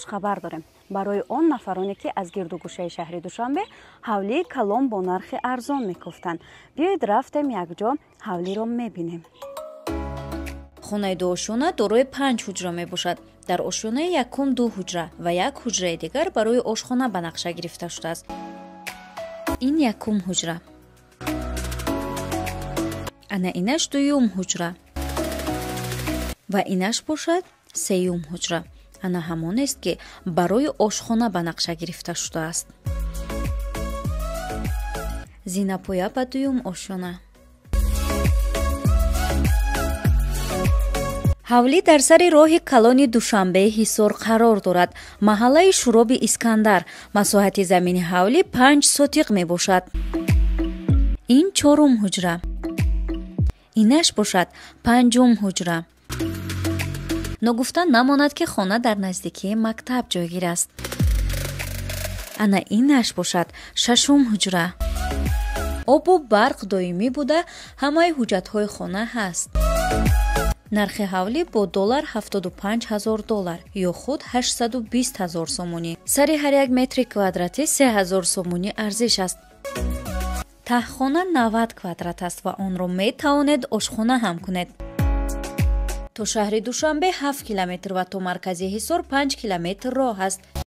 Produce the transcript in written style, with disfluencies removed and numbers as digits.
Хушхабар дорем барои он нафароне, ки аз гирду гӯшаи шаҳри Душанбе ҳавлии калон бо нархи арзон мекофтанд. Биёед, рафтем, якҷо ҳавлиро мебинем. Хонаи дуошёна дорои панҷ ҳуҷра мебошад. Дар ошёнаи якум ду ҳуҷра ва як ҳуҷраи дигар барои ошхона ба нақша гирифта шудааст. Ин якум ҳуҷра, ана инаш дуюм ҳуҷра ва инаш бошад сеюм ҳуҷра. Ана ҳамонест, ки барои ошхона ба нақша гирифта шудааст. Зинапоя ба дуюм ошёна. Ҳавлӣ дар сари роҳи калони Душанбе Ҳисор қарор дорад, маҳаллаи Шуроби Искандар. Масоҳати замини ҳавлӣ 5 сотиқ мебошад. Ин чорум ҳуҷра, инаш бошад панҷум ҳуҷра. Ногуфта намонад, ки хона дар наздикии мактаб ҷойгир аст. Ана инаш бошад шашум ҳуҷра. Обу барқ доимӣ буда, ҳамаи ҳуҷҷатҳои хона ҳаст. Нархи ҳавлӣ бо доллар 75 ҳазор доллар ё худ 820 ҳазор сомонӣ. Сари ҳар як метри квадратӣ 3 ҳазор сомонӣ арзиш аст. Таҳхона 90 квадрат аст ва онро метавонед ошхона ҳам кунед. То шаҳри Душанбе 7 километр ва то маркази Ҳисор 5 километр роҳ аст.